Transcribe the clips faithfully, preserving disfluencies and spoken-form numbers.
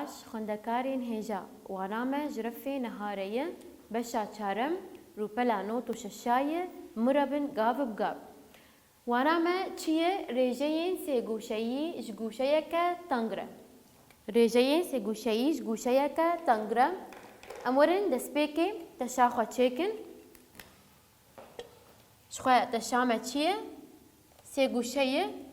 Baş, xwendekarên hêja, wana me ji refê nehare ye, beşa çarem, rûpela not û şeşa ye, mirabin gav bi gav. Wana me çi ye? Rêjeyên sêgûşeyî ji gûşeyeke teng re. Rêjeyên sêgûşeyî ji gûşeyeke teng re. Em werin destpêkê teşa xwe çêkin. Ji xwe teşa me çi ye? Sêgûşe ye.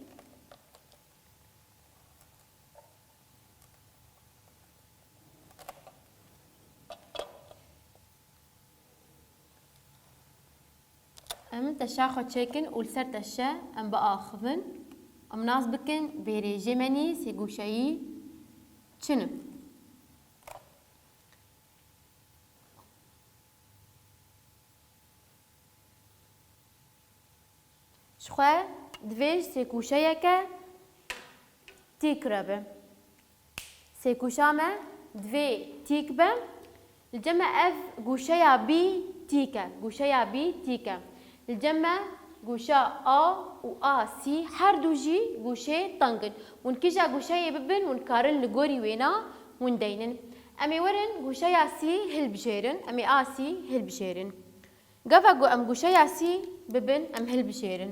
Em teşa xwe çêkin û li ser teşe em biaxivin. Em nas bikin vê rêjê me nî sêgûşeyî çi ne. Ji xwe divê ji sêkûşeyeke tîk re be. Sêkûşa me divê tîk be. Li cem me ev gûşeya bî tîk e. Gûşeya bî tîk e. Li cem me gûşa A û A C her du jî gûşeyê teng in. Hûn kîja gûşeyê bibin, hûn karin li gorî wêna hûn deynin. Em ê werin gûşeya C hilbijêrin. Em ê A C hilbijêrin. Gava ku em gûşeya C bibin, em hilbijêrin.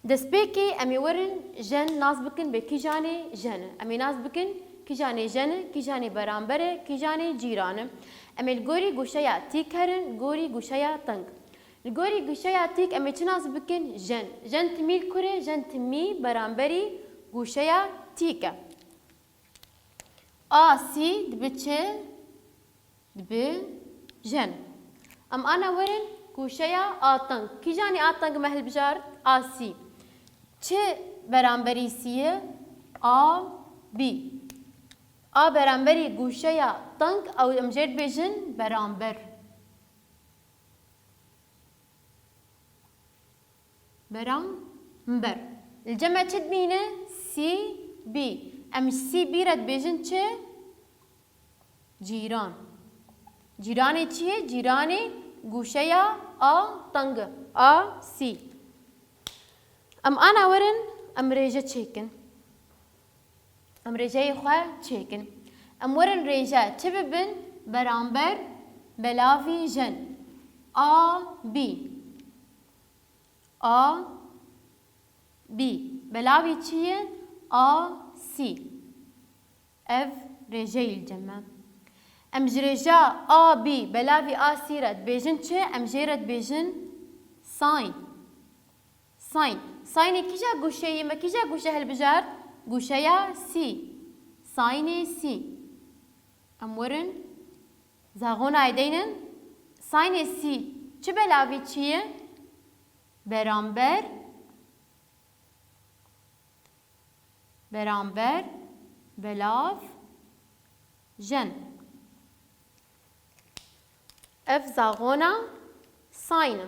Destpêkê em ê werin jen nas bikin bê kîjanê jen e. Em ê nas bikin kîjanê jen e, kîjanê beramber e, kîjanê cîran e. Em ê li gorî gûşeya tîk herin, li gorî gûşeya teng. Li gorî gûşeya tîk em ê çi nas bikin? Jen. Jen timî li kur e? Jen timî beramberî gûşeya tîk e. A C dibe çi? Dibe jen. Em ana werin gûşeya A teng. Kîjanê A teng me hilbijart? A C. Çi beramberî C ye? A B. A beramberî gûşeya teng, ew em jê dibêjin beramber. Beramber. Li cem me çi dimîne? C B. Em ji C B re dibêjin çi? Cîran. Cîranê çi ye? Cîranê gûşeya A teng e. A C. Em ana werin, em rêje çêkin. Em rêjeyê xwe çêkin. Em werin rêje çi bibin? Beramber belavî jen. A B. A B. Belavî çi ye? A C. Ev rêjeyê li cem me. Em ji rêja A B belavî A C re dibêjin çi? Em jê re dibêjin sine. Sine. Sinê kîja gûşeyê me, kîja gûşe hilbijart? Gûşeya C. Sinê C. Em werin zaxonayê deynin. Sinê C çi belavî çi ye? Beramber. Beramber, belav, jen. Ev zaxona sine.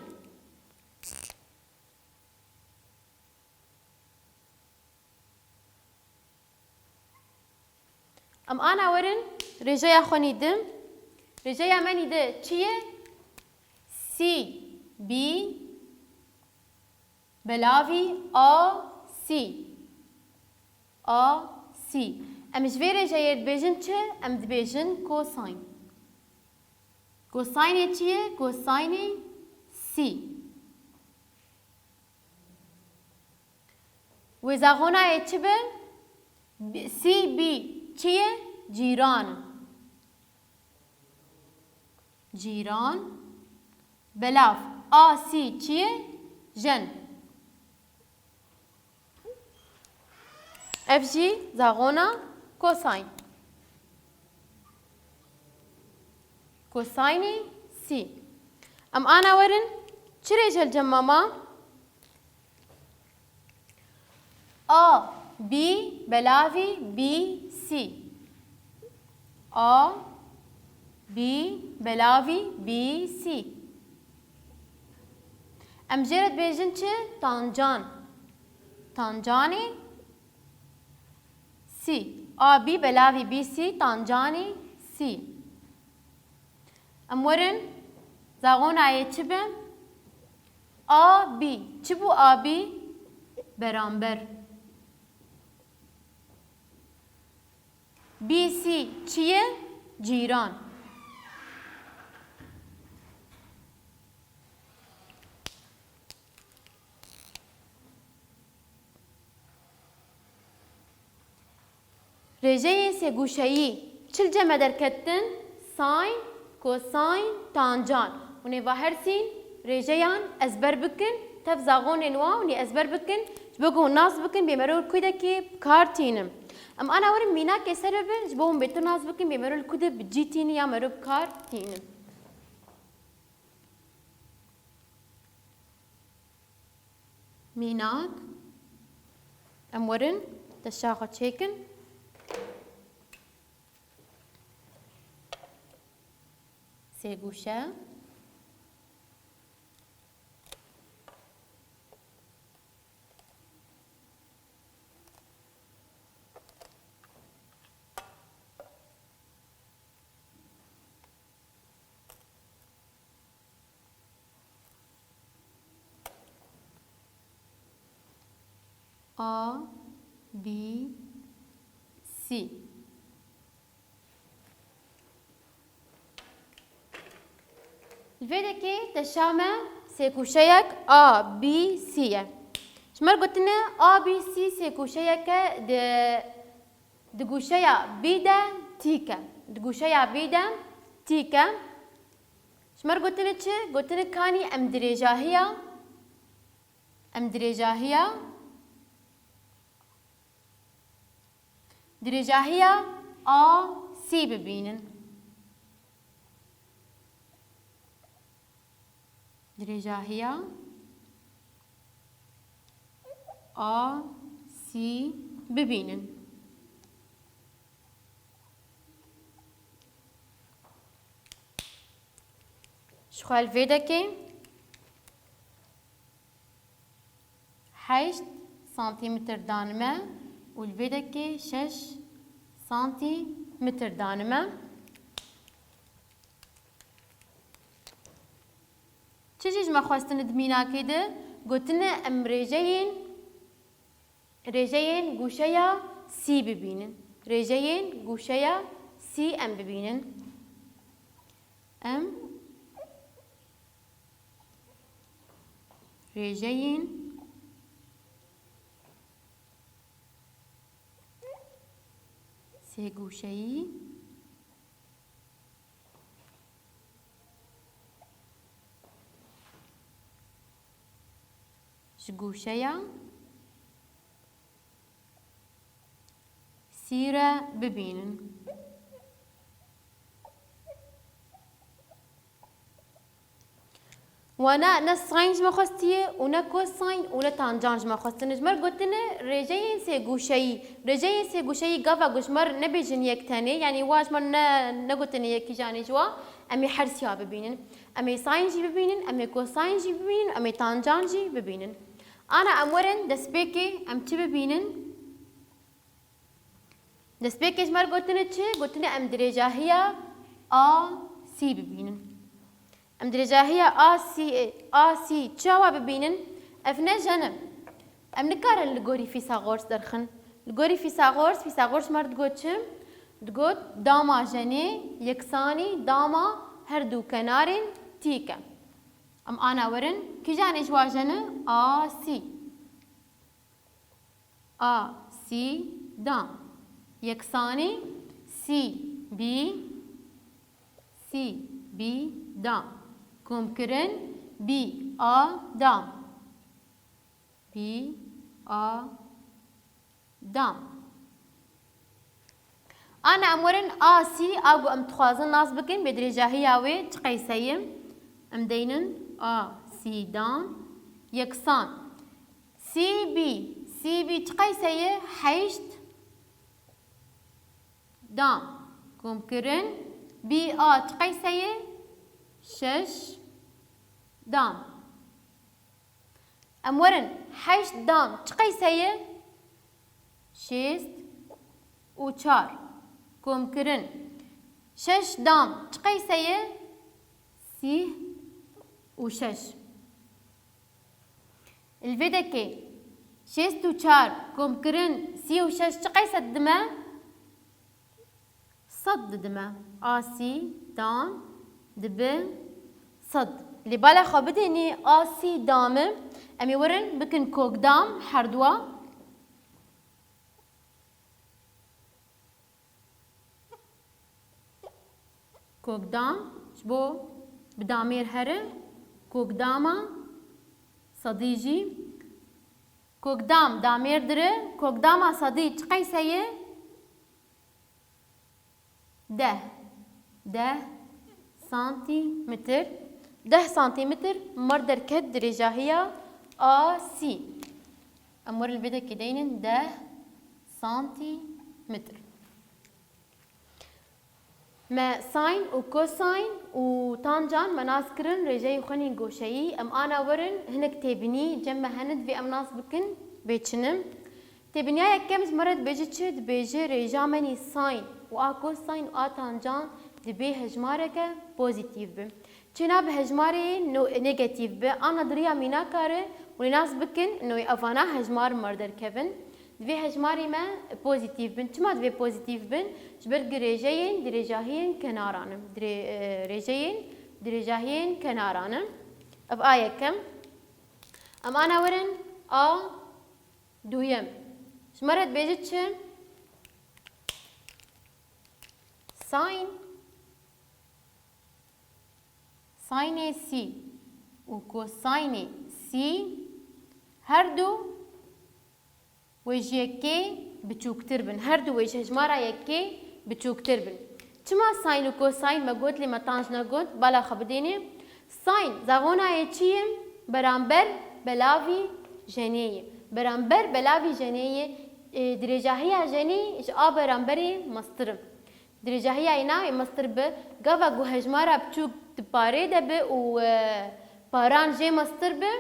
Em ana werin rêjeya xwe nî di. Rêjeya me nî di çi ye? C B belavî A C. A C. Em ji vê rêjeyê dibêjin çi? Em dibêjin cosine. Cosineê çi ye? Cosineê C. Wê zaxonayê çi be? B-, C B çi ye? Cîran. Cîran. Belav. A C çi ye? Jen. Ev jî zaxona cosine. Cosineê C. Em ana werin çi rêje li cem me ma? A B belavî B C. A B belavî B C. Em jê re dibêjin çi? Tancan. Tancanê C. A B belavî B C, tancanê C. Em werin zaxonayê çi be? A B. Çi bû A B? Beramber. B C çi ye? Cîran. Rêjeyên sêgûşeyî çi li cem me derketin? Sîn, kosîn, tancan. Hûn ê va her sîn rêjeyan ezber bikin, tev zagonên wan hûn ê ezber bikin, ji bo ku hûn nas bikin bê mero li kûdekê bi kar tînin. Em ana werin mînakê ser bibin, ji bo hûn bêtir nas bikin bê mero li kû de bi cî tînin ya mero bi kar tînin. Mînak, em werin teşa xwe çêkin. Sêgûşe. A, B, C. Li vê dekê teşa me sêkûşeyek A, B, C ye. Ji me re gotine A, B, C sêkûşeyeke di, di gûşeya B de tîk e. Di gûşeya B de tîk e. Ji me re gotine çi? Gotine kanî em dirêjahiya, em dirêjahiya, dirêjahiya A C bibînin. Dirêjahiya A C bibînin. Ji xwe li vê dekê heşt santîmetr danime û li vê dekê şeş santîmetr danime. Çi jî ji me xwestine di mînakê de? Gotine em rêjeyên, rêjeyên gûşeya C bibînin. Rêjeyên gûşeya C em bibînin. Em rêjeyên sêgûşeyî ji gûşeya C re bibînin. Wana ne sîn ji me xwestiye û ne kosîn û ne tancan ji me xwestine. Ji me re gotine rêjeyên sêgûşeyî. Rêjeyên sêgûşeyî gava ku ji me re nebêjin yek tenê, yanî wa ji me re ne, negotine yekî janê ji wa, em ê her siya bibînin. Em ê sîn jî bibînin, em ê kosîn jî bibînin, em ê tancan jî bibînin. Ana em werin destpêkê em çi bibînin? Destpêkê ji me re gotine çi? Gotine em dirêjahiya A C bibînin. Em dirêjahiya A C, A C çawa bibînin? Ev ne jene. Em nikarin li gorî Fîsagors derxin. Li gorî Fîsagors, Fîsagors ji me re digot çi? Digot dama jenê yeksanî dama her du kenarên tîk e. Em ana werin, kîjanê ji wa jene? A C. A C dam. Yeksanî C B, C B dam. Komkirin B A dam. B A dam. Ana em werin A C, a ku em dixwazin nas bikin, bê dirêjahiya wê çi qeyse ye? Em deynin A C dam yeksan. C B, C B çi qeyse ye? Heşt dam. Komkirin B A çi qeyse ye? Şeş dam. Em werin, heşt dam çi qeyse ye? Şêst û çar. Komkirin. Şeş dam çi qeyse ye? Sîh û şeş. Li vê dekê şêst û çar komkirin sîh û şeş çi qeyse didime? Sed didime. A sî, dam, dibi, sed. Lê bala xwe bidênê, a sî dam e. Em ê werin bikin kokdam herduwa. Kokdam ji bo bi damêr here, kokdama sedî jî. Kokdam damêr dire, kokdama sedî çi qeyse ye? Deh. Deh santîmetr. Deh santîmetr mar derket dirêjahiya A sî. Em werin vê dekê deynin deh santîmetr. Me sîn û kosîn û tancan me nas kirin rêjeyên xwe yên goşeyî. Em ana werin hinek têbînî cem me hene divê em nas bikin bê çi ne. Têbîniya yekem ji me re dibêje çi? Dibêje rêja me nî sîn û a kosîn û a tancan dibê hejmareke pozîtîf be. Çêna bi hejmarê no-, negatîf be, ana di riya mînaka re hûn ê nas bikin, no evana hejmar mar derkevin. Divê hejmarê me pozîtîf bin. Çima divê pozîtîf bin? Ji ber ku rêjeyên dirêjahiyên kenaran in. Dirê-, e, rêjeyên dirêjahiyên kenaran in. Ev a yekem. Em ana werin a duyem. Ji me re dibêje çi? Sîn, sînê sî û kosînê sî her du wê ji yekê biçûktir bin. Her du wê ji hejmara yekê biçûktir bin. Çima sîn û kosîn me got lê me tanc negot? Bala xwe bidêne. Sîn zaxonayê çi ye? Beramber belavî jenê ye. Beramber belavî jenê ye, e, dirêjahiya jenê ji a beramberê mestir e. Dirêjahiya yê nayê mestir bi, gava ku hejmara biçûk di parê de bi û, e, paran jê mestir bi,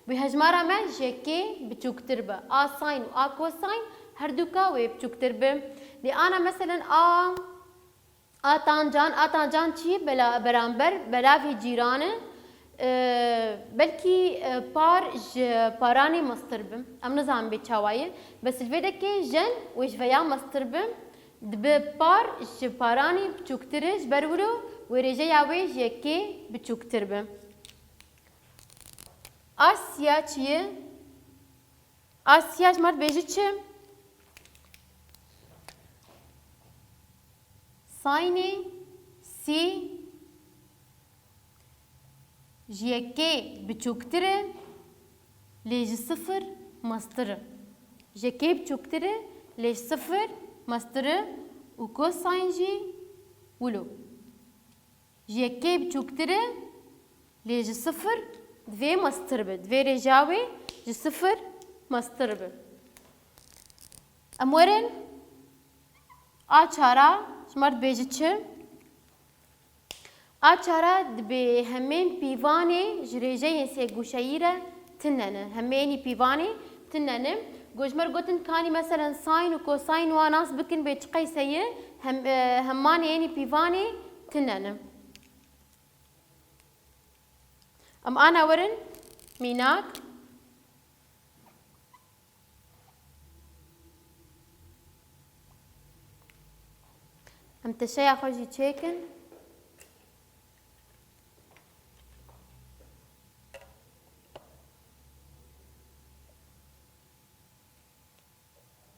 wê hejmara me ji yekê biçûktir bi. A sîn û a kosîn her duka wê biçûktir bi. Lê ana meselen a, a tancan, a tancan çi? Bela-, beramber belavî cîran e. E, belkî, e, par ji paranê mestir bi. Em nizanin bê çawa ye. Bes li vê dekê jen wê ji veya mestir bi. Dibe par ji paranê biçûktir e, ji ber wilo wê rêjeya wê ji yekê biçûktir be. A siya çi ye? A siya ji me re dibêje çi? Sînê sî ji yekê biçûktir e, lê ji sifir mestir e. Ji yekê biçûktir e, lê ji sifir mestir e û kosîn jî wilo. Ji yekê biçûktir e, lê ji sifir divê mestir be. Divê rêja wê ji sifir mestir be. Em werin a çara ji me re dibêje çi? A çara dibê hemên pîvanê ji rêjeyên sêgûşeyî re tune ne. Hemênî pîvanê tune ne. Ku ji me re gotin kanî meselen sîn û kosîn wan nas bikin bê çi qeyse ye, hem, e, hemanê ênî pîvanê tune ne. Em ana werin mînak. Em teşeya xwe jî çêkin.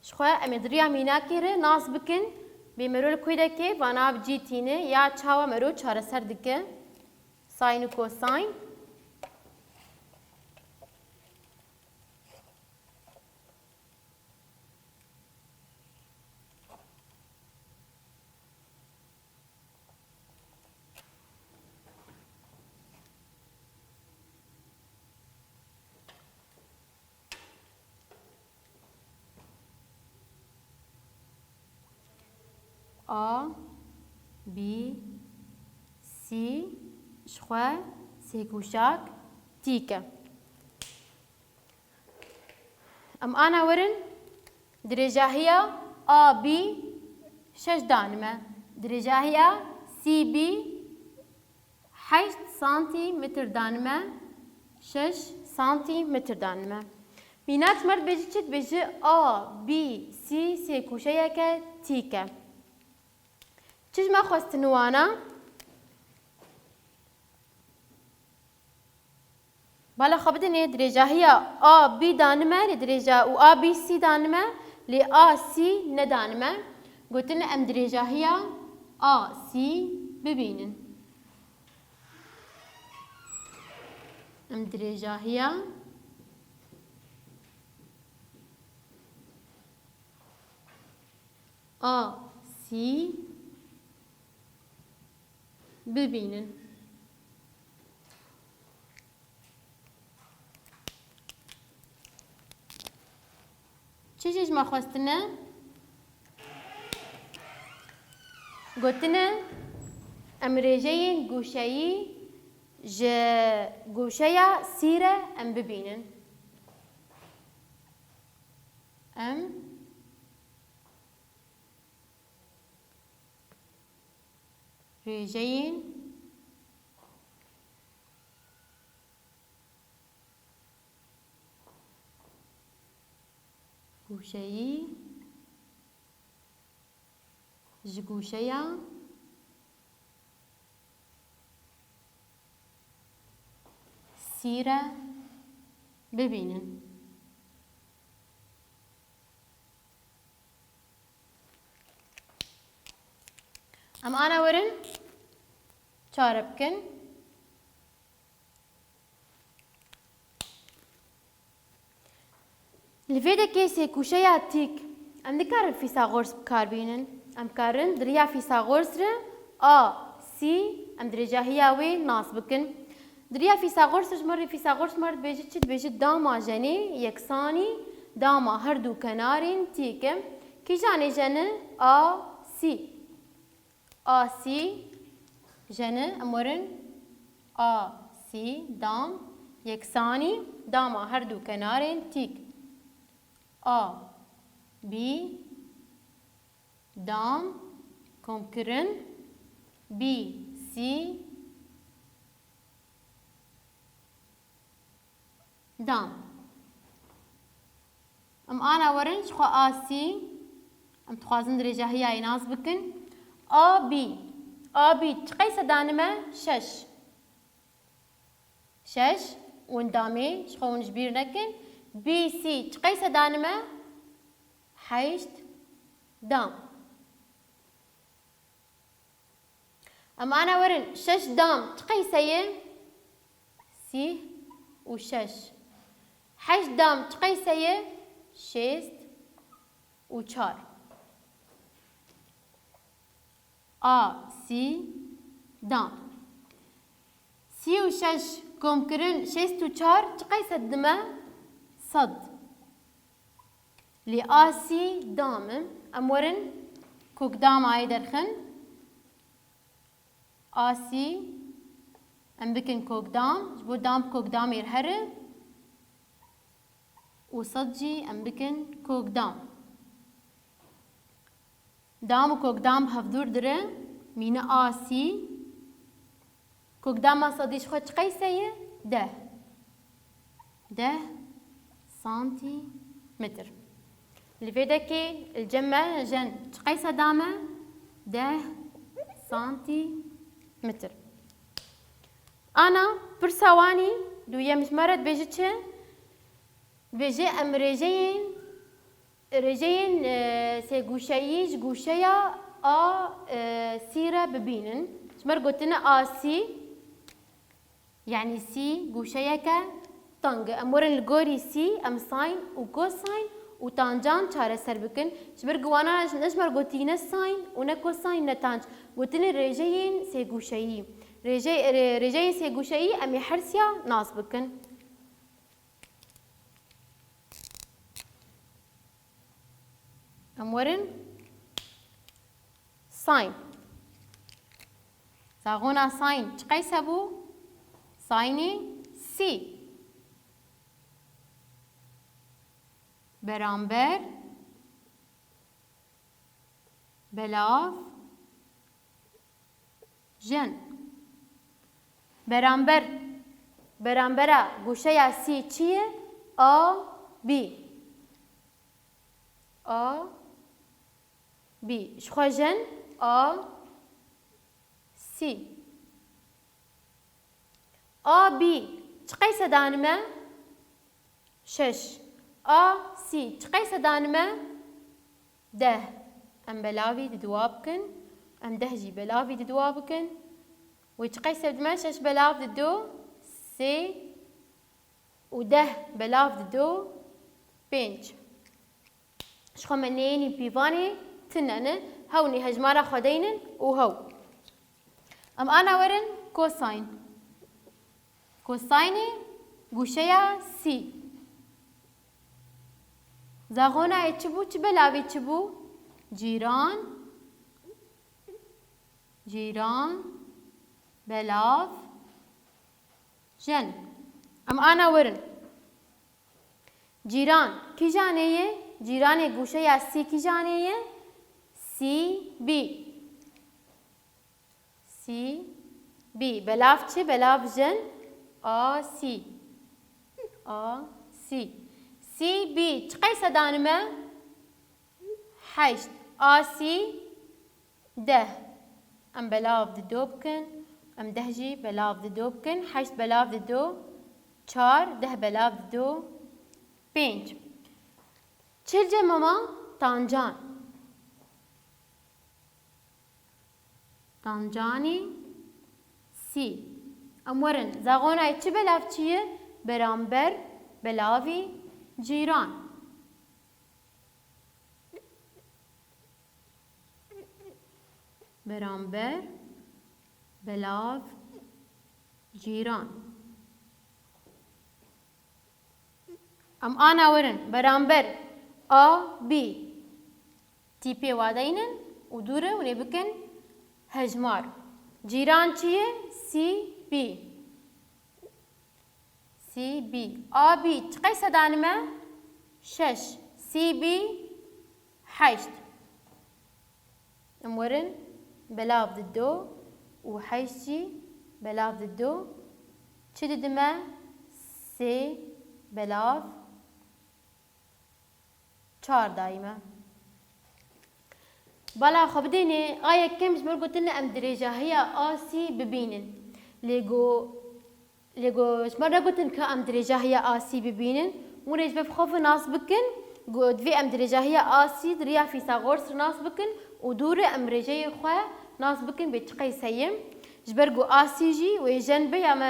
Ji xwe em ê di riya mînakê re nas bikin, bê mero li kûdekê vana bi cî tîne ya çawa mero çareser dike, sîn û kosîn. A, B, C, ji xwe sêgûşak tîk e. Em ana werin dirêjahiya A B şeş danime. Dirêjahiya C B heşt santîmetr danime. Şeş santîmetr danime. Mînak ji me re dibêje çi? Dibêje A B C sêgûşeyeke tîk e. Çi ji me xwestin wana? Bala xwe bidinê, dirêjahiya A B danime, lê dirêja û A B C danime, lê A C nedanime. Gotin em dirêjahiya A C bibînin. Em dirêjahiya A C bibînin. Çi jî ji me xwestine? Gotine, em rêjeyên gûşeyî ji gûşeya C re em bibînin. Em rêjeyên gûşeyî ji gûşeya C re bibînin. Em ana werin çare bikin. Li vê dekê sêgûşeya tîk, em dikarin Fîsagors bi kar bînin. Em karin di riya Fîsagors re A C, em dirêjahiya wê nas bikin. Di riya Fîsagors re ji me re Fîsagors ji me re dibêje çi? Dibêje dama jenê yeksanî dama her du kenarên tîk e. Kîjanê jen e? A C. A C jen e, em werin A C dam yeksanî dama her du kenarên tîk. A B dam komkirin B C dam. Em ana werin ji xwe A C, em dixwazin dirêjahiyayê nas bikin. A B, A B çi qeyse danime? Şeş. Şeş, win damê, ji xwe hûn ji bîr nekin. B C çi qeyse danime? Heşt dam. Em ana werin, şeş dam çi qeyse ye? Sîh û şeş. Heşt dam çi qeyse ye? Şêst û çar. A, sî, dam. Sî û şeş komkirin şêst û çar çi qeyse dime? Sed. Lê A C dam e. Em werin kokdamayê derxin. A C em bikin kokdam. Ji bo dam kokdamê re here. Û sed jî em bikin kokdam. Dam û kokdam hevdûr dire, mîne A C. Kokdama sedî ji xwe çi qeyse ye? Deh. Deh santîmetr. Li vê dekê li cem me jen çi qeyse dame? Deh santîmetr. Ana pirsa wanî duyem ji me re dibêje çi? Dibêje em rêjeyên Rêjeyên, e, sêgûşeyî ji gûşeya A, e, C re bibînin. Ji me re gotine A C, yanî C gûşeyeke teng e. Em werin li gorî C, em sîn û kosîn û tancan çareser bikin. Ji ber ku wana ne ji me re gotî ne sîn û ne kosîn ne tanc. Gotine rêjeyên sêgûşeyî. Rêje-, rê-, rêjeyên sêgûşeyî em ê hersiya nas bikin. Em werin sîn. Zaxona sîn çi qeyse bû? Sînê sî. Beramber. Belav. Jen. Beramber, berambera gûşeya sî çi ye? A, B. A, B. Ji xwe jen A, C. A B çi qeyse danime? Şeş. A C çi qeyse danime? Deh. Em belavî di dua bikin. Em deh jî belavî di dua bikin. Wê çi qeyse dime? Şeş belav di du, sê û deh belav di du, pênc. Ji xwe me neyênî pîvanê tune ne, hewnî hejmara xwe deynin û hew. Em ana werin kosayn. Kosaynê gûşeya sî. Zaxonayê çi bû? Çi belavî çi bû? Cîran. Cîran. Belav. Jen. Em ana werin. Cîran kîjanê ye? Cîranê gûşeya sî kîjanê ye? C B. C B. Belav çi? Belav jen. A C. A C. C B çi qeyse danime? Heşt. A C deh. Em belav di do bikin. Em deh jî belav di do bikin. Heşt belav di do, çar. Deh belav di do, pênc. Çil cem mama tancan. Tancanî sî. Em werin. Zaxonayê çi belavçî ye? Beramber, belavî, cîran. Beramber, belav, cîran. Em ana werin. Beramber A B. Tîpê wadeynin û dû re hûn ê bikin hejmar. Cîran çi ye? C B. C B. A B çi qeyse danime? Şeş. C B heşt. Em werin belav di do û heşt jî belav di do. Çi didime? Sê belav çar dayî me. Bala xwe bidêne, a yekem ji ber gotin em dirêjahiya A C bibînin. Lê go, lê go ji me negotin ka em dirêjahiya A C bibînin. Hûn ê ji ber xwe ve nas bikin, go divê em dirêjahiya A C di riya Fîsagors re nas bikin û dû re em rêjeyê xwe nas bikin bê çi qeyse ye. Ji ber ku A C jî wê jen be ya me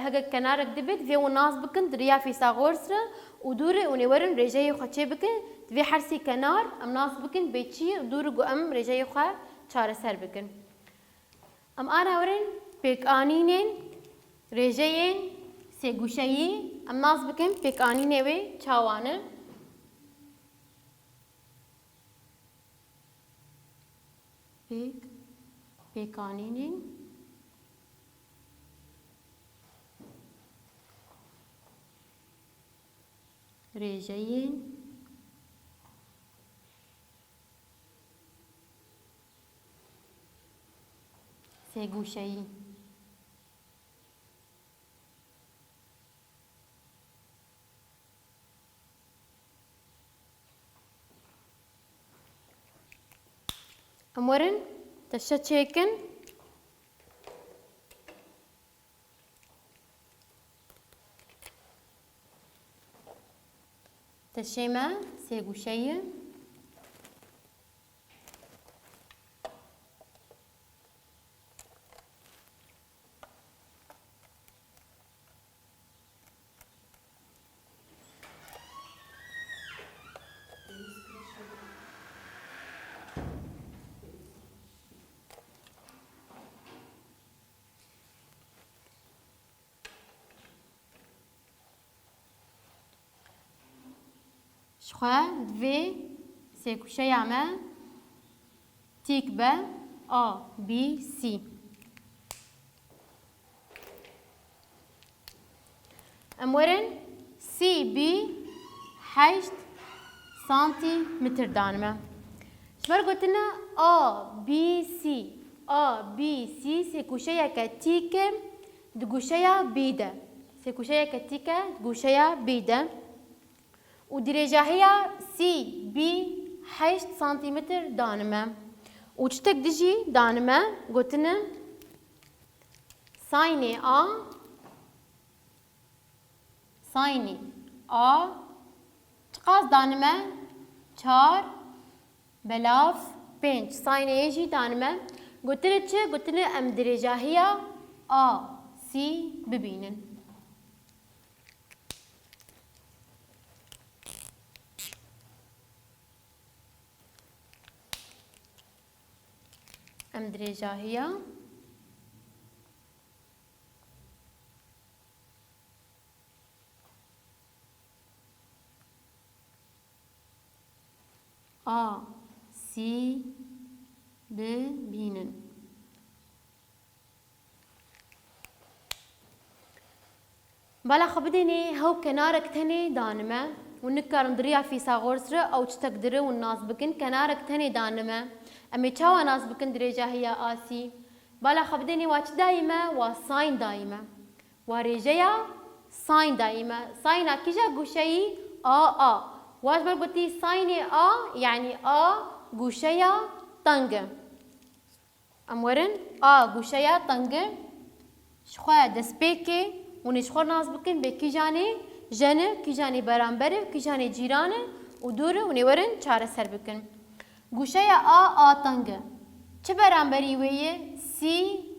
heke kenarek dibe, divê hûn nas bikin di riya Fîsagors re û dû re hûn ê werin rêjeyê xwe çê bikin. Divê her sî kenar em nas bikin bê çi û dû re ku em rêjeyê xwe çareser bikin. Em ana werin pêkanînên rêjeyên sêgûşeyî em nas bikin pêkanînê wê çawa ne. Pêk, pêkanînên rêjeyên sêgûşeyî. Em werin teşe çêkin. Teşê me sêgûşe ye. Ji xwe divê sêkuşeya me tîk be A, B, C. Em werin C B heşt santîmetr danime. Ji ber gotine A B C, A B C sêkuşeyeke tîk e di guşeya B de. Sêkuşeyeke tîk e di guşeya B de. Û dirêjahiya C B heşt santîmetr danime. Û çitek dijî danime, gotine Saynê A, saynê A çiqas danime? Çar belav pênc. Saynê yê jî danime. Gotine çi? Gotine em dirêjahiya A C bibînin. Em dirêjahiya A C bibînin. Bala xwe bidênê hew kenarek tenê danime û nikarin di riya Fîsaxors re ew çitek dire hûn nas bikin, kenarek tenê danime. Em ê çawa nas bikin dirêjahiya A C? Bala xwe bidênê wa çi dayî me? Wa sayn dayî me. Wa rêjeya sayn dayî me. Sayna kîja gûşeyî? A A. Wa ji ber gotî saynê A, yanî A gûşeya teng e. Em werin A gûşeya teng e. Ji xwe destpêkê hûn ê ji xwe nas bikin bê kîjanê jen e, kîjanê beramber e, kîjanê cîran e û dûr e, hûn ê werin çareser bikin. Gûşeya A, A teng e. Çi beramberî wê ye? C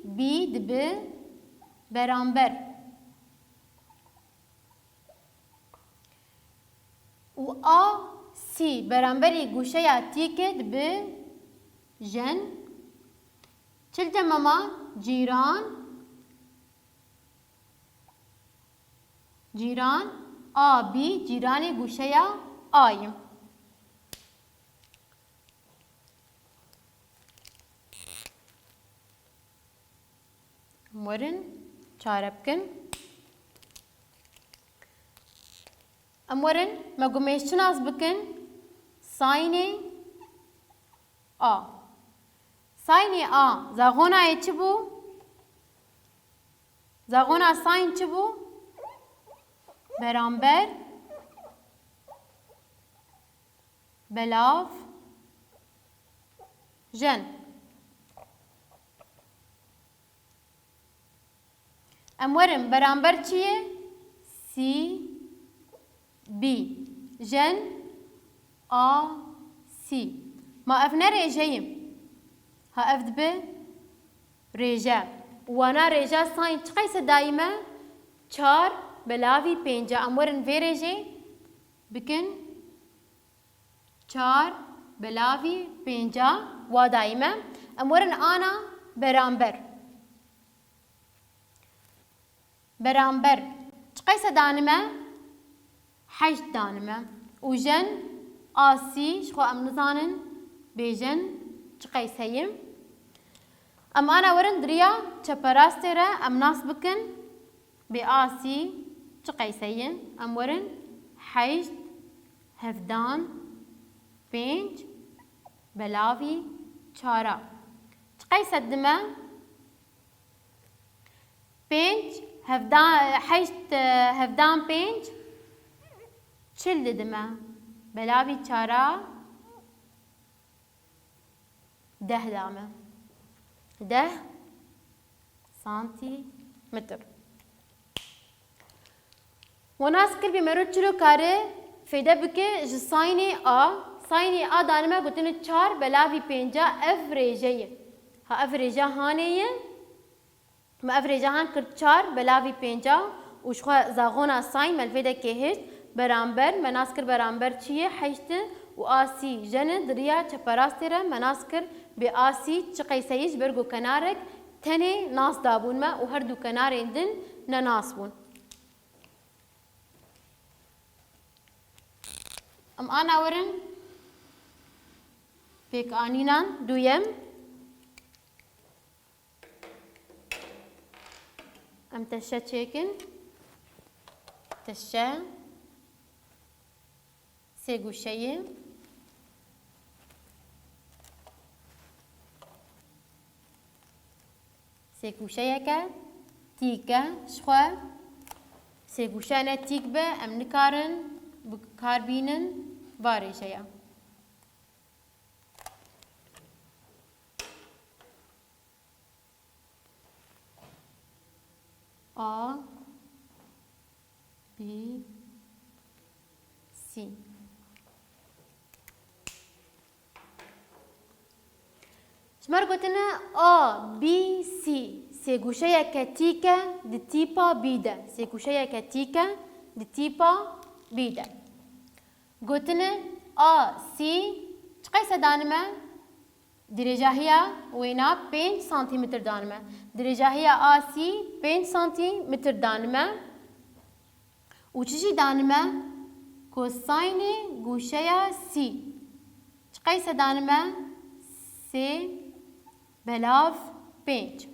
B dibe beramber. Û A C beramberî gûşeya tîkê dibe jen. Çil demama cîran, cîran, A B cîranê gûşeya A ye. Em werin çare bikin. Em werin me gumêş çi nas bikin? Saynê A. Saynê A, zaxona yê çi bû? Zaxona sayn çi bû? Beramber belav jen. Em werin beramber çi ye? C B jen A C. Ma ev ne rêje ye? Ha, ev dibe rêje. Û wana rêja sayn çi qeyse dayî me? Çar belavî pênca. Em werin vê rêjê bikin çar belavî pênca, wa dayî me. Em werin ana beramber. Beramber çi qeyse danime? Heşt danime. Û jen A C, ji xwe em nizanin bêjen çi qeyse ye. Em ana werin di riya çeperastê re em nas bikin. Bê A C çi qeyse ye? Em werin heşt hevdan pênc belavî çara. Çi qeyse dime? Pênc hevdan, heşt hevdan pênc çil didime. Belavî çara deh dame. Deh santîmetr. We nas kir bê mero çilo kare fêde bike ji saynê A. Saynê A danime gotine çar belavî pênca, ev rêje ye. Ha, ev rêja hanê ye. Me ev rêja han kir çar belavî pênca û ji xwe zaxona sayn me li vê dekê hişt beramber, me nas kir beramber çi ye, heşt e û A C jen e, di riya çeperastê re me nas kir bê A C çi qeyseyî, ji ber ku kenarek tenê nas dabûn me û her du kenarên din ne nas bûn. Em ana werin pêkanînan duyem. Em teşe çêkin. Teşe. Sê gûşeyê. Sê gûşeyeke tîk e. Ji xwe sê gûşe ne tîk be, em nikarin bi kar bînin va rêjeya. A, B, C. Ji me re gotine A, B, C sêgûşeyeke tîk e di tîpa B de. Sêgûşeyeke tîk e di tîpa B de. Gotine A C çiqas e danime? Dirêjahiya wêna pênc santîmetr danime. Dirêjahiya A C pênc santîmetr danime. Û çi jî danime? Kosaynê gûşeya C. Çiqas e danime? Sê belav pênc.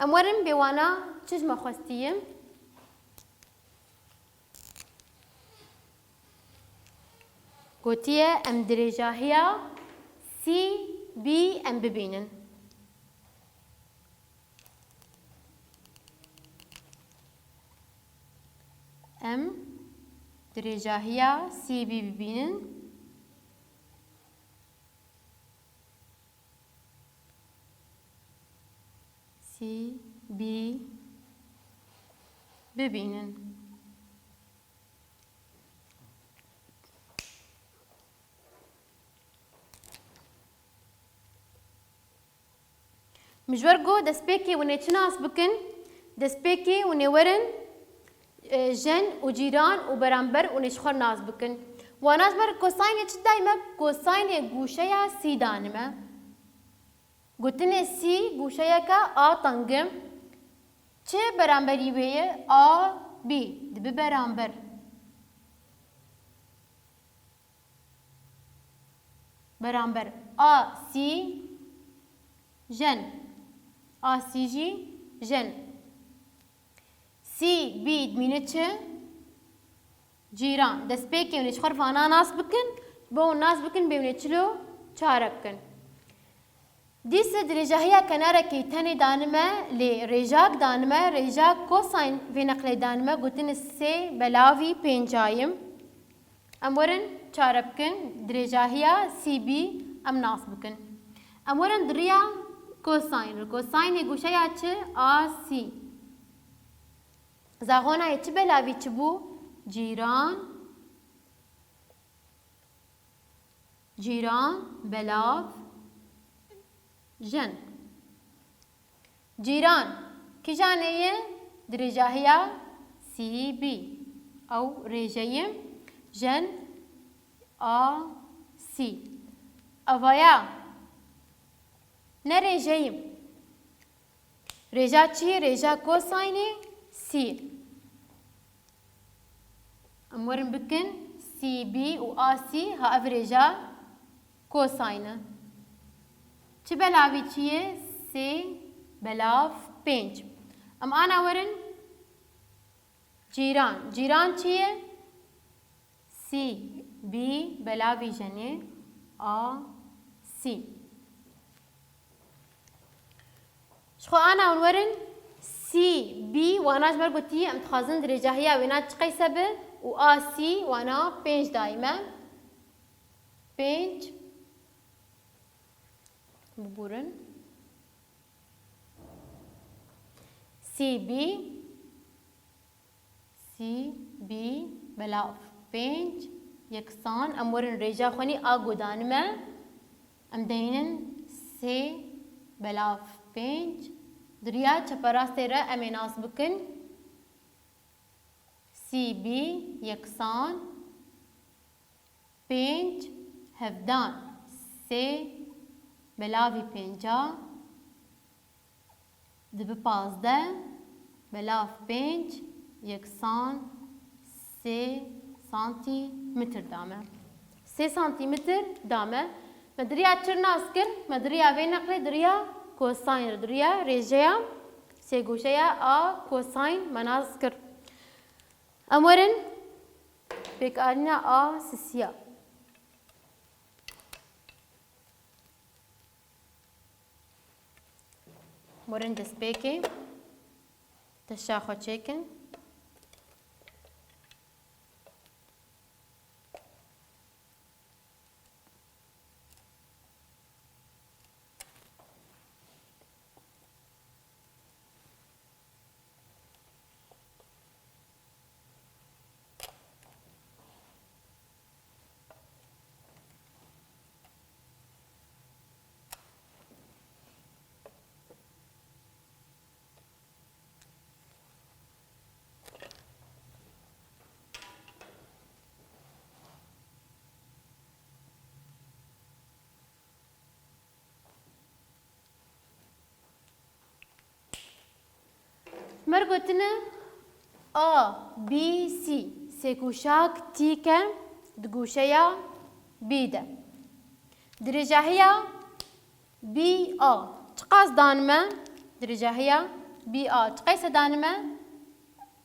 Em werin bê wana çi ji me xwestiye? Gotiye em dirêjahiya C B em bibînin. Em dirêjahiya C B bibînin. C B bibînin. Min ji ber got destpêkê hûn ê çi nas bikin? Destpêkê hûn ê werin, e, jen û cîran û beramber hûn ê ji xwe nas bikin. Wana ji ber kosaynê çi dayî me? Kosaynê gûşeya C danime. Gotinê C gûşeyeke A teng e. Çi beramberî wê ye? A B. Dibe beramber. Beramber A C jen. A C jî jen. C B dimîne çi? Cîran. Destpêkê hûn ê ji xwe re vana nas bikin, bo hûn nas bikin, bê hûn ê çilo çare bikin. Dîse dirêjahiya kenarekî tenê danime, lê rêjak danime, rêjak kosayn vê neqlê danime, gotine sê belavî pêncayim. Em werin çare bikin, dirêjahiya C B em nas bikin. Em werin di riya kosayn re. Kosaynê gûşeya çi? A C. Zaxonayê çi belavî çi bû? Cîran. Cîran, belav, jen. Cîran, kîjanê ye? Dirêjahiya C B. Ew rêje ye. Jen, A C. Evaya ne rêje ye. Rêja çi ye? Rêja kosaynê C. Em werin bikin, C B û A C ha ev rêja kosayn e. Çi belavî çi ye? Sê belav pênc. Em ana werin cîran. Cîran çi ye? C B belavî jenê A C. Ji xwe ana hûn werin C B wana ji me re gotî, em dixwazin dirêjahiya wêna çi qeyse be û A C wana pênc dayî me. Pênc. Biborin. C B. C B belav pênc yeksan, em werin rêja xwenî a gudanime. Em deynin sê belav pênc. Di riya çeperastê re em ê nas bikin. C B yeksan. Pênc hevdan, sê belavî pênca dibe pazdeh, belav pênc yeksan sê santîmetr dame. Sê santîmetr dame. Me di riya çi nas kir? Me di riya vê neqlê di riya kosayn re, di riya rêjeya sêgoşeya a kosayn me nas kir. Em werin pêkanîna a sisiya. Werin destpêkê teşa xwe çêkin. Mer gotine A, B, C. Sêgûşak tîk e di gûşeya B de. Dirêjahiya B A çiqas danime? Dirêjahiya B A çiqeyse danime?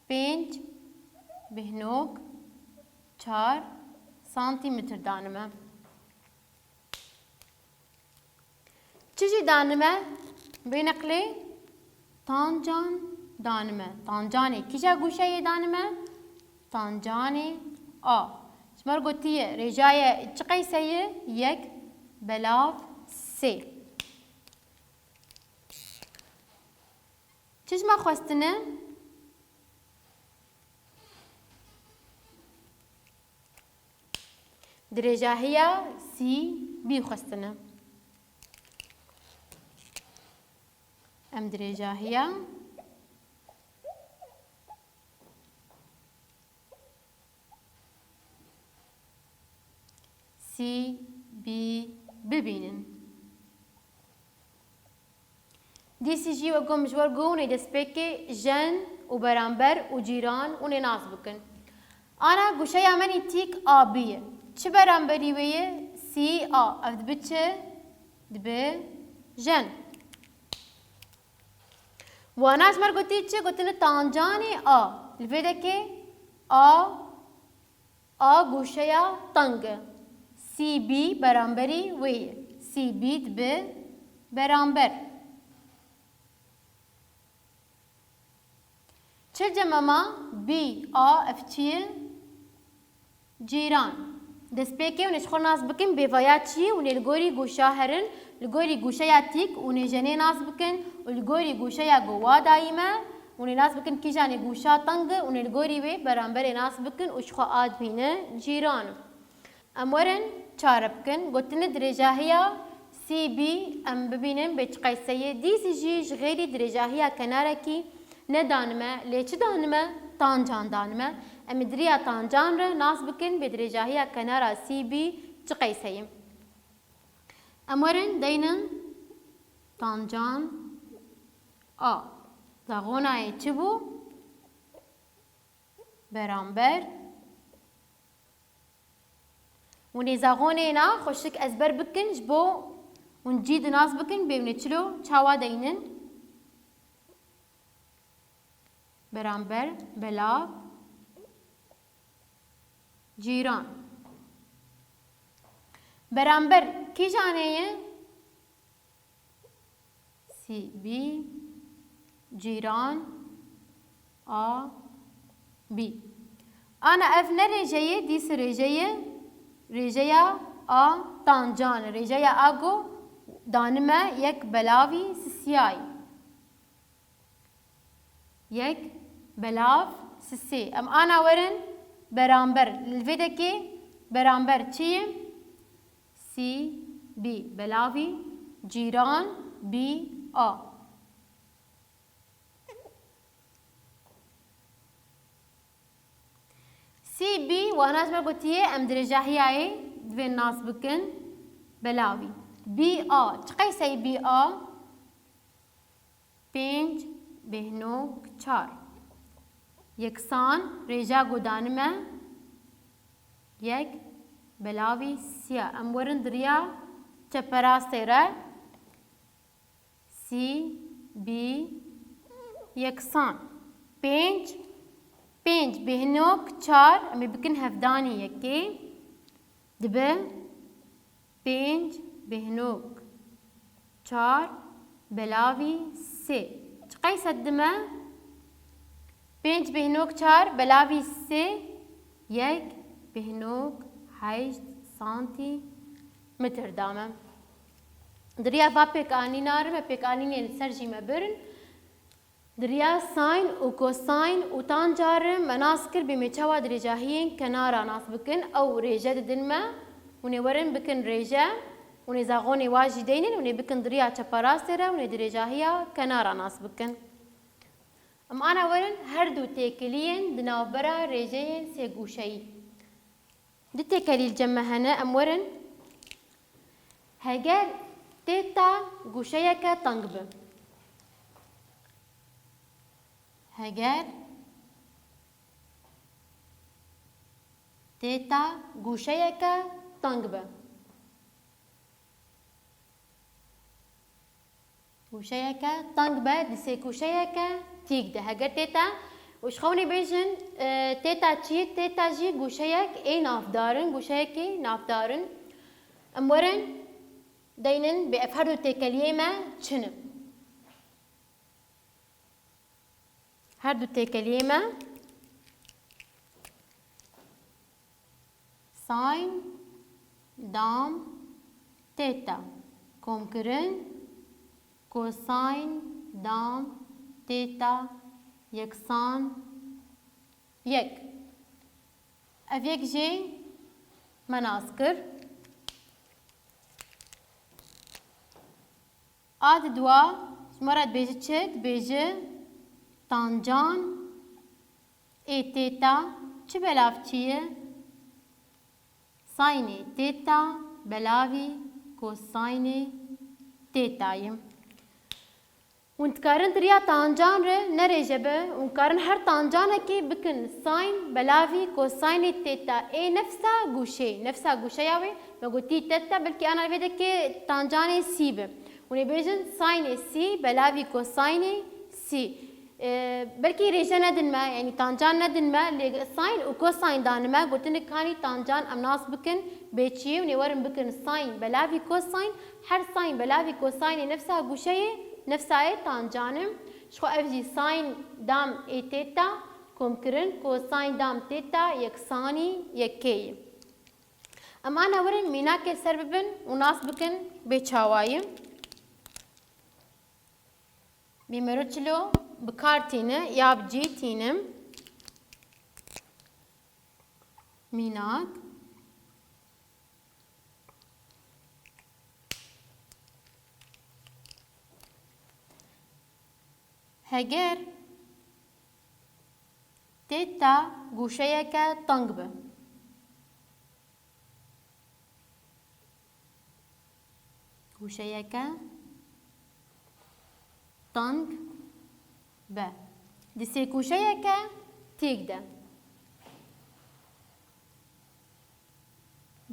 Pênc bêhnok çar santîmetr danime. Çi jî danime? Bê neqlê tancan danime. Tancanê kîja gûşeyê danime? Tancanê A. Ji me re gotiye rêjaye çi qeyse ye? Yek belav sê. Çi ji me xwestine? Dirêjahiya C B xwestine. Em dirêjahiya C B bibînin. Dîsî jî wek ku min ji we re got, hûn ê destpêkê jen û beramber û cîran hûn ê nas bikin. Ana gûşeya me nî tîk A B ye. Çi beramberî wê ye? C A. Ev dibe çi? Dibe jen. Wana ji me re gotî çi? Gotine tancanê A. Li vê dekê A A gûşeya teng e. C B beramberî wê ye. C B dibe beramber. Çi cem e ma? B A ev çi ye? Cîran. Destpêkê hûn ê ji xwe nas bikin, bêvaya çi ye? Hûn ê li gorî gûşa herin, li gorî gûşeya tîk hûn ê jenê nas bikin û li gorî gûşeya ku wa dayî me, hûn ê nas bikin kîjanê gûşa teng e, hûn ê li gorî wê beramberê nas bikin û ji xwe a dibîne cîran. Em werin çare bikin. Gotine dirêjahiya C B em bibînin bê çi qeyse ye. Dîsî jî ji xêrî dirêjahiya kenarekî nedanime, lê çi danime? Tancan danime. Em ê di riya tancan re nas bikin bê dirêjahiya kenara C B çi qeyse ye. Em werin deynin tancan A. Zaxonayê çi bû? Beramber. Hûn ê zaxonê na xweşik ezber bikin ji bo hûn cî di nas bikin, bê hûn ê çilo çawa deynin. Beramber, belav, cîran. Beramber kîjanê ye? C B, cîran, A B. Ana ev ne rêje ye, dîsî rêje ye. Rêjeya A tancan e. Rêjeya A ku danime yek belavî sisiyayî. Yek belav sisê. Em ana werin beramber. Li vê dekê beramber çi ye? C B belavî cîran B A. C B wana ji me gotiye em dirêjahiyayê divê nas bikin belavî. B A. Çi qeysey B A? Pênc bêhnok çar. Yeksan rêja ku danime yek belavî siya. Em werin di riya çeperastê re. C B yeksan. Pênc, pênc bêhnok çar, em ê bikin hevdanî yekê. Dibe pênc bêhnok çar belavî sê. Çi qeyse dime? Pênc bêhnok çar belavî sê yek bêhnok heşt santîmetr dame. Di riya va pêkanîna re me pêkanînên li ser jî me birin. Di riya sîn û kosîn û tanca re me nas kir, bê me çawa dirêjahiyên kenara nas bikin. Ew rêje didin me, hûn ê werin bikin rêje, hûn ê zaxonê wa jî deynin, hûn ê bikin di riya çeperastê re, hûn ê dirêjahiya kenara nas bikin. Em ana werin her du têkiliyên di navbera rêjeyên sêgûşeyî. Du têkelî li cem me hene, em werin. Heger têta gûşeyeke teng be. Heger têta gûşeyeke teng be. Gûşeyeke teng be, di sêgûşeyeke tîk de. Heger têta, û ji xewnê bêjin, e, têta çi ye? Têta jî gûşeyek ê navdar in, gûşeyekê navdar in. Em werin deynin bê ev her du têkeliyê me çi ne. Her du têkeliyê me, sîn, dam, têta. Komkirin, kosîn, dam, têta, yeksan yek. Ev yek jî me nas kir. A di dua, ji me re dibêje çi? Dibêje tancan ê têta çi belavçî ye? Sînê têta belavî kosînê têta ye. Hûn dikarin di riya tancan re nerêje be, hûn karin her tancanekê bikin sîn belavî kosînê têta ê nefsa gûşeyê, nefsa gûşeya wê, me gotî têta, belkî ana vê dekê tancanê sî be. Hûn ê bêjin sînê sî belavî kosînê sî. E, belkî rêje nedin me, yanî tancan nedin me, lê sîn û kosîn dan me, gotinik kanî tancan em nas bikin, bê çiyê, hûn ê werin bikin sîn belavî kosîn, her sîn belavî kosînê nefsa gûşeyê, nefsa ê tancan e. Ji xwe ev jî sîn dam ê têta, komkirin, kosîn dam têta yeksanî yekê ye. Em ana werin mînakê ser bibin û nas bikin bê çawa ye. Bê mero çilo bi kar tîne ya bi cî tîne. Mînak. Heger têta gûşeyeke teng be. Gûşeyeke teng be. Di sêgûşeyeke tîk de.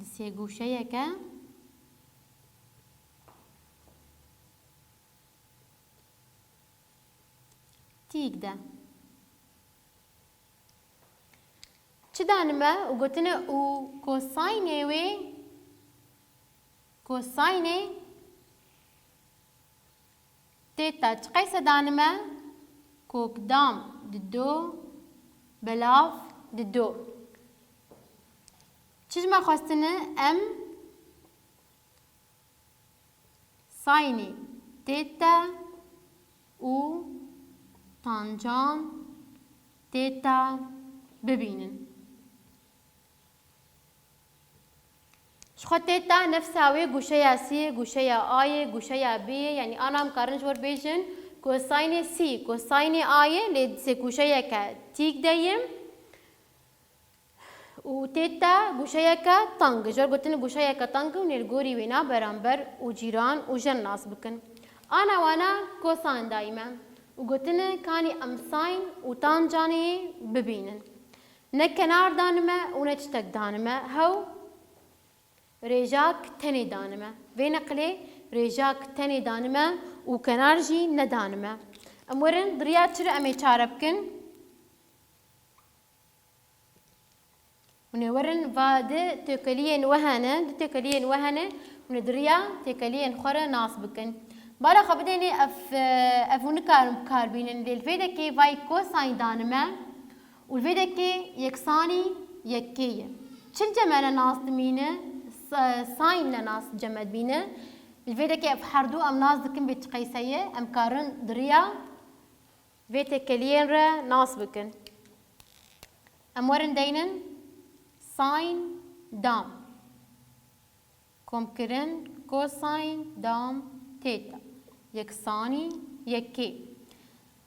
Di sêgûşeyeke tîk de. Çi danime û gotine û kosînê wê, kosînê têta çi qeyse danime? Kokdam dido, belav dido. Çi ji me xwestine? Em sînê têta û tancan têta bibînin. Ji xwe têta nefsa wê gûşeya sî yê, gûşeya a yê, gûşeya bê yê, yanî ana em karin ji wir bêjin kosînê sî, kosînê a yê, lê di sêgûşeyeke tîk de ye. Û têta gûşeyeke teng, ji wir gotin gûşeyeke teng û nêrgorî wêna beramber û cîran û jen nas bikin. Ana wana kosîn dayî me û gotine kanî em sîn û tancanê bibînin. Ne kenar danime û ne tiştek danime, hew rêjak tenê danime. Vê neqilê rêjak tenê danime û kenar jî nedanime. Em werin di riya çi re em ê çare bikin? Hûn ê werin va di têkeliyên we hene, di têkeliyên we hene, hûn ê di riya têkeliyên xwe re nas bikin. Bala xwe bidênê ev, ev hûn nikarin bi kar bînin, lê li vê dekê vayî kosîn danime û li vê dekê yeksanî yekê ye. Çi li cem me ne nas dimîne, s-, sîn ne nas cem me dimîne. Li vê dekê ev herdu em nas dikin bê çi qeyse ye, em karin di riya vê têkeliyên re nas bikin. Em werin deynin sîn dam. Komkirin kosîn dam têta yeksanî yekê.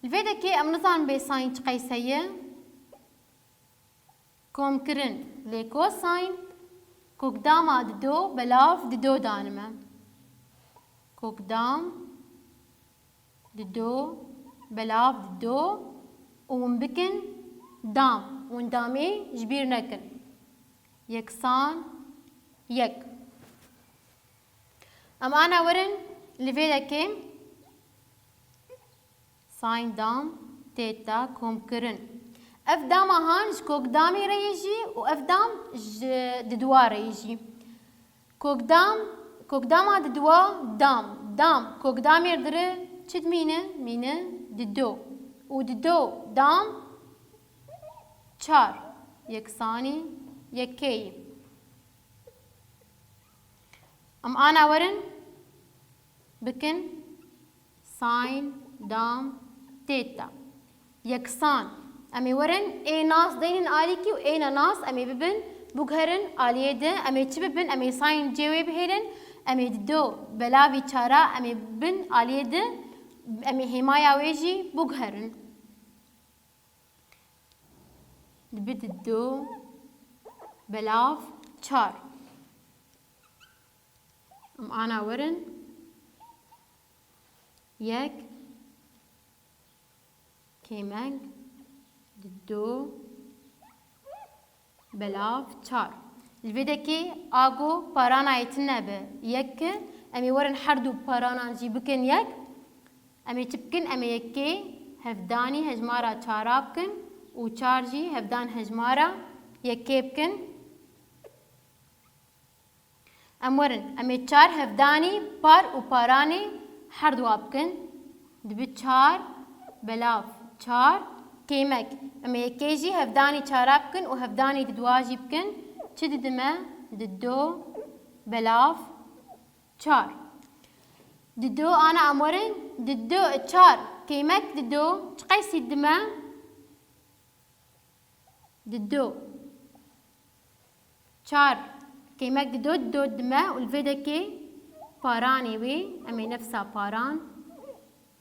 Li vê dekê em nizanin bê sîn çi qeyse ye. Komkirin lê kosîn kokdama dido belav dido danime. Kokdam dido belav dido û hûn bikin dam. Hûn damê ji bîr nekin. Yeksan yek. Em ana werin li vê dekê. Sine, dam, teta, komkirin. Ev dama han ji kokdamê re ye jî û ev dam ji diduwa re ye jî. Kokdam, kokdama diduwa dam, dam, kokdamê re dire çi dimîne? Mîne dido. Û dido, dam, çar, yeksanî yekê ye. Em ana werin bikin sine, dam, teta. Yeksan. Em ê werin ê nas deynin alîkî û ê nenas em ê bibin, biguherin aliyê di. Em ê çi bibin? Em ê sine cê wê bihêlin. Em ê dido belavî çara em ê bibin aliyê di. Em ê hêmaya wê jî biguherin. Dibe dido belav çar. Em ana werin yek kêmek dido belav çar. Li vê dekê ago parana yê tune be yek, em ê werin her du paranan jî bikin yek. Em ê çi bikin? Em ê yekê hevdanî hejmara çara bikin û çar jî hevdan hejmara yekê bikin. Em werin, em ê çar hevdanî par û paranê her dua bikin. Dibi çar belav çar kêmek. Em ê yekê jî hevdanî çara bikin û hevdanî diduwa jî bikin. Çi didime? Dido belav çar. Dido, ana em werin, dido, çar kêmek dido, çi qeysî dime? Dido. Çar kêmek dido, dido dime û li vê dekê paranê wê, em ê nefsa paran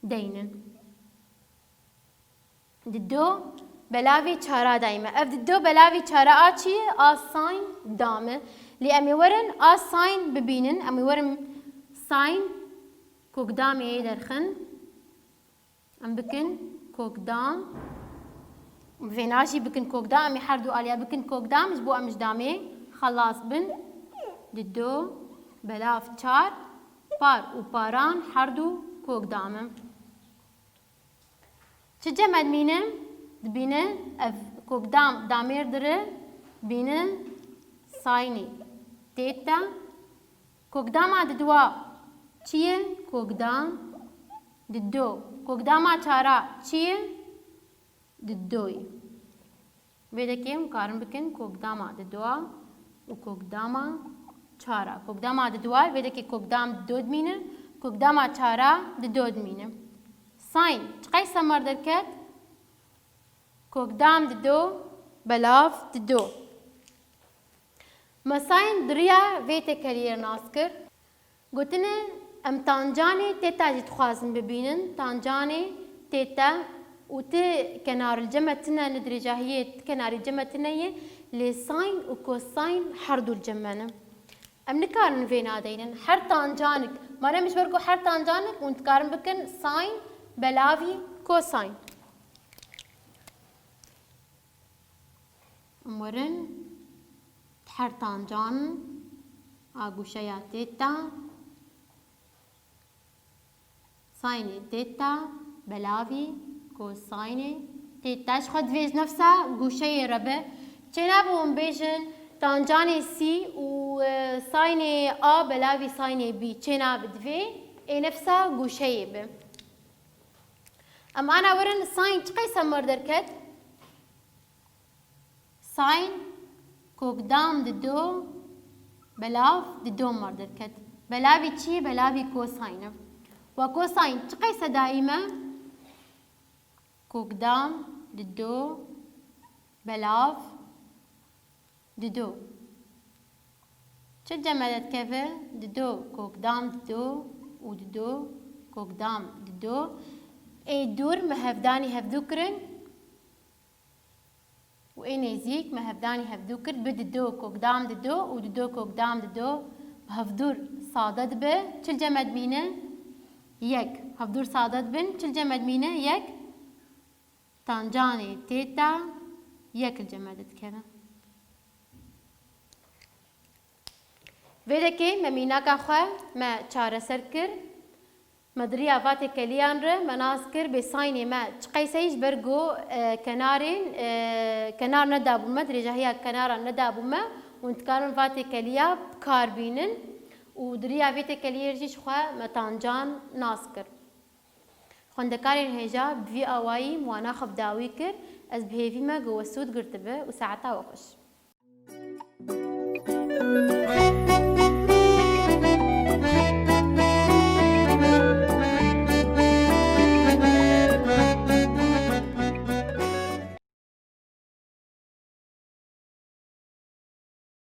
deynin. Dido belavî çara dayî me. Ev dido belavî çara a çi ye? A sine dam e. Lê em ê werin a sine bibînin. Em ê werin sine kokdamê yê derxin. Em bikin kokdam. Vêna jî bikin kokdam. Em ê her du aliya bikin kokdam. Ji bo em ji damê xelas bin. Dido belav çar par û paran her du kokdam in. Çi cem e dimîne? Dibîne ev kokdam damêr dire, bîne saynî têta. Kokdama diduwa çi ye? Kokdam dido. Kokdama çara çi ye? Dido ye. Vê dekê em karin bikin kokdama didoa û kokdama çara. Kokdama didoa, vê dekê kokdam dido dimîne, kokdama çara dido dimîne. Sayn, çiqey semer derket? Kokdam dido, belav dido. Me sayn di riya vê têkeliyê nas kir. Gotine, em tancanê têta jî dixwazin bibînin. Tancanê têta û ti kenar li cem me tine, li dirêjahiyê ti kenarî cem me tine ye, lê sayn û kosayn her du li cem me ne. Em nikarin vê nadeynin. Her tancanik, madem ji ber ku her tancanik, hûn dikarin bikin sayn belavî kosayn. Em werin her tancan a gûşeya têta, saynê têta, belavî, kosaynê têta. Ji xwe divê ji nefsa gûşeyê re be. Çênabe hûn bêjin tancanê sî û, e, saynê A belavî saynê B. Çênabe divê ê nefsa gûşeyê be. Em ana werin sayn çiqey semer derket? Sayn kokdam dido, belav dido mer derket. Belavî çi ye? Belavî kosayn e. Wa kosayn çiqey sedayî me? Kokdam dido, belav dido. Çi cem me de dikeve? Dido kokdam dido û dido kokdam dido. Ê dûr me hevdanî hevdû kirin. Û ê nêzîk me hevdanî hevdû kir, bi dido kokdam dido û dido kokdam dido bi hevdûr sade dibe. Çil cem me dimîne? Yek. Hevdûr sade dibin. Çil cem me dimîne? Yek. Tancanê têta yek li cem me didikeve. Vê dekê me mînaka xwe me çareser kir. Me di riya va têkeliyan re me nas kir bê saynê me çi qeyseyî ji ber ku, e, kenarên, e, kenar nedabû me, dirêjahiya kenaran nedabû me, hûn dikarin va têkeliya bi kar bînin û di riya vê têkeliyê jî ji xwe me tancan nas kir. Xwendekarên hêja bi vî awayî wana xwe bi dawî kir, ez bi hêvî me ku we sûd girtibe û saeta we xweş.